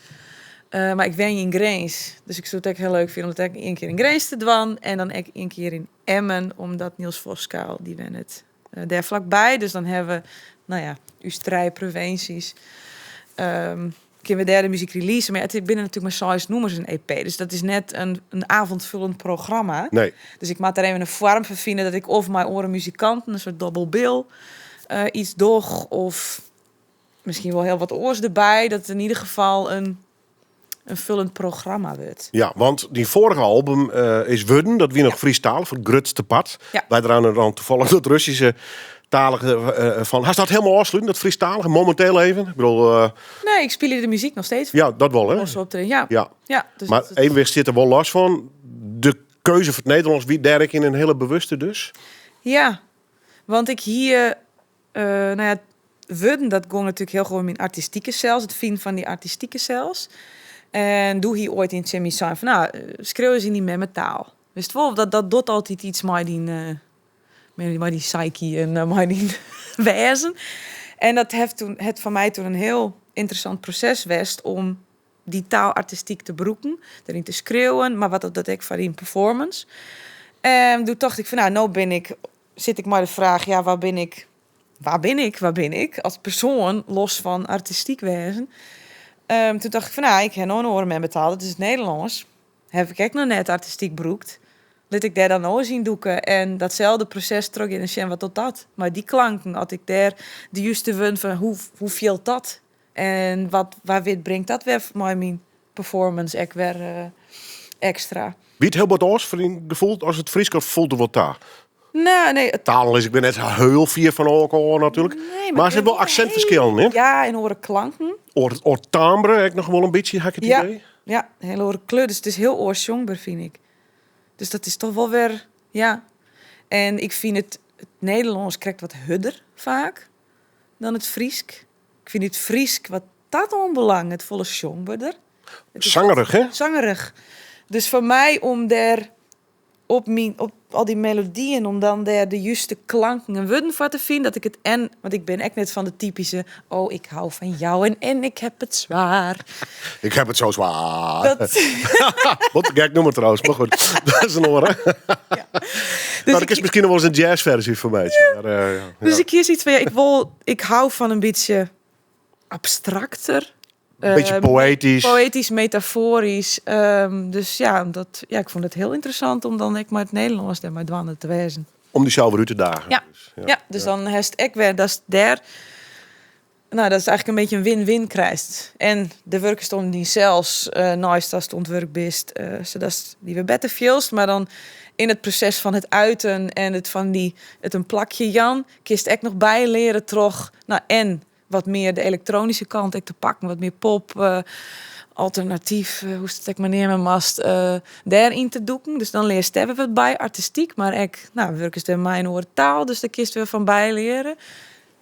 Maar ik ben in Grins. Dus ik zou het echt heel leuk vinden om dat één keer in Grins te doen. En dan ook 1 keer in Emmen, omdat Niels Voskuil, die wen het daar vlakbij. Dus dan hebben we, nou ja, uw strijdpreventies. Kunnen we derde muziek releasen. Maar ja, het is binnen natuurlijk maar 6 nummers een EP. Dus dat is net een avondvullend programma. Dus ik maak daar even een vorm van vinden dat ik of mijn oren muzikanten, een soort double bill, iets doch. Of misschien wel heel wat oors erbij. Dat het in ieder geval een vullend programma wordt. Ja, want die vorige album is Wudden, dat wie nog Friestalig, van Grutste Pad. Wij draaien dan toevallig dat Russische talige van. Hij staat helemaal afsluiten, dat Friestalige, momenteel even. Ik bedoel Nee, ik speel hier de muziek nog steeds. Ja, dat wel, hè? Los op de, ja. Ja, dus Maar dat is evenwicht zit er wel last van. De keuze voor het Nederlands, wie derk in een hele bewuste dus? Ja, want ik hier nou ja, Wudden, dat ging natuurlijk heel gewoon mijn artistieke zelfs, het vinden van die artistieke zelfs. En doe hier ooit in Jimmy zijn van, nou, schreeuwen ze niet meer met taal. Wist wel, dat doet altijd iets met die Mei dyn psyche en mei dyn wêzen. En dat heeft toen, het foar my toen in hiel ynteressant proses west om dy taal artistyk te brûken, deryn te skriuwen, mar wat dat ek foar dyn performance. En doe tocht ik fan, nou, no bin ik, sit ik mei de fraach, ja, wa bin ik? Wa bin ik? Wa bin ik as persoan, los fan artistyk wêzen? Doe tocht ik fan, nou, ik ha no in oare memmetaal, dat is it Nederlânsk. Haw ik ek noch net artistyk brûkt. Lit ik dêr dan no ris yn dûke en datselde proses trochgean en sjen wat docht dat mei dy klanken. As ik dêr de juste wurden fan, hoe fielt dat? En wat, wa wit bringt dat wer mei myn performance ek wer ekstra. Wie it hiel wat oars foar dyn gefoel as it Frysk of foel it wol ta? Nou, nee, it Talen is ik bin net sa hiel fier fan elkoar natuerlik. Nee, maar er zit wol aksintferskillen in. Ja, en oare klanken. Oar timbre ek noch wol in bytsje, ha ik it idee. Ja, in hiele oare kleur. Dus it is hiel oars sjongber, fyn ik. Dus dat is toch wol wer, ja. En ik fyn it Nederlânsk krekt wat hurder faak dan it Frysk. Ik fyn it Frysk wat dat oanbelanget folle sjongberder. It is Sangerich, hè? Sangerich. Dus foar my om dêr op myn, op al dy melodyen, om dan dêr de juste klanken en wurden foar te finen, dat ik it en, want ik bin ek net fan de typyske, oh, ik hou fan jou en ik heb het zwaar. Ik heb het zo zwaar. Dat Wat in gek nûmer trouwens, mar goed. Dat is in oare. Ja. Dus ik is miskien wol ris in jazzferzje foar my. Ja. Mar, ja. Dus ik kies iets fan, ja, ik wol, ik hou fan in bytsje abstrakter. Een beetje poëtysk. Poëtysk, metafoarysk. Dus ja, omdat, ja, ik fûn it hiel ynteressant om dan ek mei it Nederlânsk dêr mei dwaande te wêzen. Om dysels wer út te dagen. Ja. Dus, ja. Ja, dus dan hast ek wer, dat is dêr, nou, dat is eigentlik in bytsje in win-win krijst. En de wurkest oan dysels, neist datst oan it wurk bist, sadatst dy wer better fielst. Mar dan yn it proses fan it uiten en it fan dy, it in plakje jaan, kinst ek noch byleare troch, nou, en wat mear de elektronyske kant ek te pakken, wat mear pop, alternatyf, hoe'tst it ek mar neame moatst, dêryn te dûken. Dus dan learst dêr wer wat by, artistyk, mar ek, nou, wurkest dêr mei in oare taal, dus dêr kinst wer fan byleare.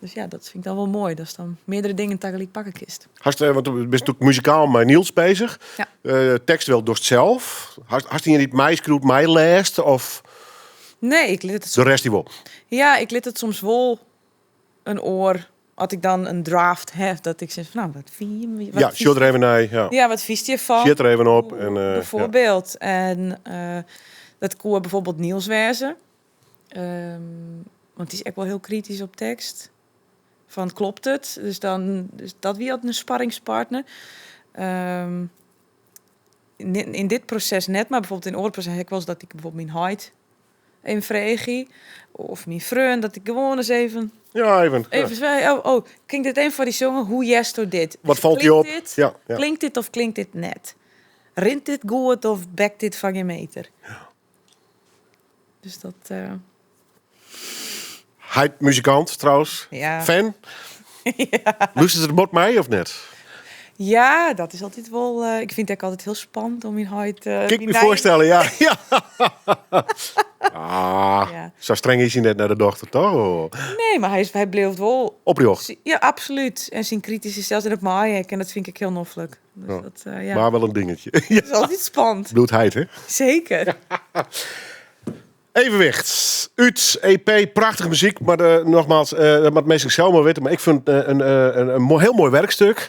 Dus ja, dat fyn ik dan wol moai, datst dan meardere dingen tagelyk pakke kinst. Hast, want do bist natuerlik muzikaal mei Niels beuzich. Ja. Tekst dochst sels. Hast ien dy't meiskriuwt, meilêst of? Nee, ik lit it De rest dy wol? Ja, ik lit it soms wol in oar, as ik dan in draft ha, dat ik sis fan, nou, wat fyn je, wat Ja, sjoch der even nei. Ja. Ja, wat fynst hjirfan? Sjit der even op. En, ja. Bijvoorbeeld. En dat koe bijvoorbeeld Niels wêze. Want dy is ek wol hiel kritysk op tekst. Fan klopt it? Dus dan, dus dat wie altyd in sparringspartner. Yn dit proses net, mar bijvoorbeeld yn oare proses ha ik wolris dat ik bijvoorbeeld myn heit even freegje. Of myn freon, dat ik gewoan ris even... Ja, even. Ja. Even zei, oh, oh, kin ik dit even foar dy sjonge? Hoe hearsto dit? Wat falt dy op? Klinkt dit? Ja, ja. Klinkt dit of klinkt dit net? Rint dit goed of bekt dit fan gjin meter? Ja. Dus dat... Heit muzikant trouwens. Ja. Fan? Ja. Lústeret er bot mei of net? Ja, dat is altyd wol, ik fyn it ek altyd hiel spannend om myn heit, Kin ik myn my nije foarstelle, ja. Ja. Ah, Ja. sa streng is hy net nei de dochter, toch? Nee, mar hy is, hy bliuwt wol Oprjocht. Ja, absolút. En syn krityske sels en dat mei ek. En dat fyn ik ek hiel noflik. Dus Ja. dat, ja. Mar wol in dingetje. Het is altyd spannend. Bliuwt heit, hè? Zeker. Evenwicht. Ut EP, prachtige muzyk. Mar nogmaals, dat moat minsken sels mar witte. Mar ik fyn it in hiel moai wurkstik.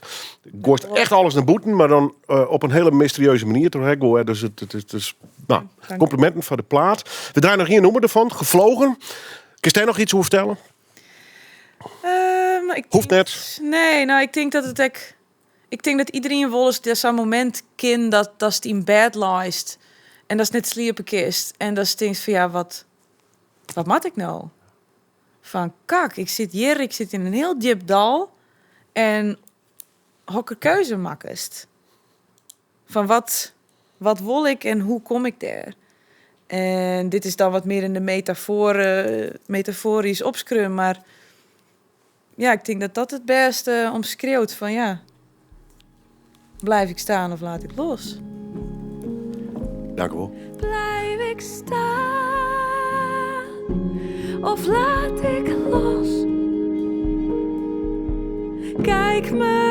Goaist echt alles nei bûten, mar dan op in hiele mysterieuze manier troch hek goaie. Dus it is, nou, Dank. kompliminten foar de plaat. We draaie noch ien nûmer derfan, Gevlogen. Kinst dêr noch iets oer fertelle? Ik Hoecht tink net. Nee, nou, ik tink dat it ek, ik tink dat iderien wolris sa'n momint ken datst yn bêd leist en datst net sliepe kinst en datst tinkst fan ja, wat moat ik no? Fan kak, ik sit hjir, ik sit yn in hiel djip dal en hokker keuze makkest? Fan wat wol ik en hoe kom ik dêr? En dit is dan wat mear yn de metafoarysk opskreaun, mar ja, ik tink dat dat it bêste omskriuwt fan ja, blijf ik staan of laat ik los? Dank u wol. Blijf ik staan of laat ik los? Kijk me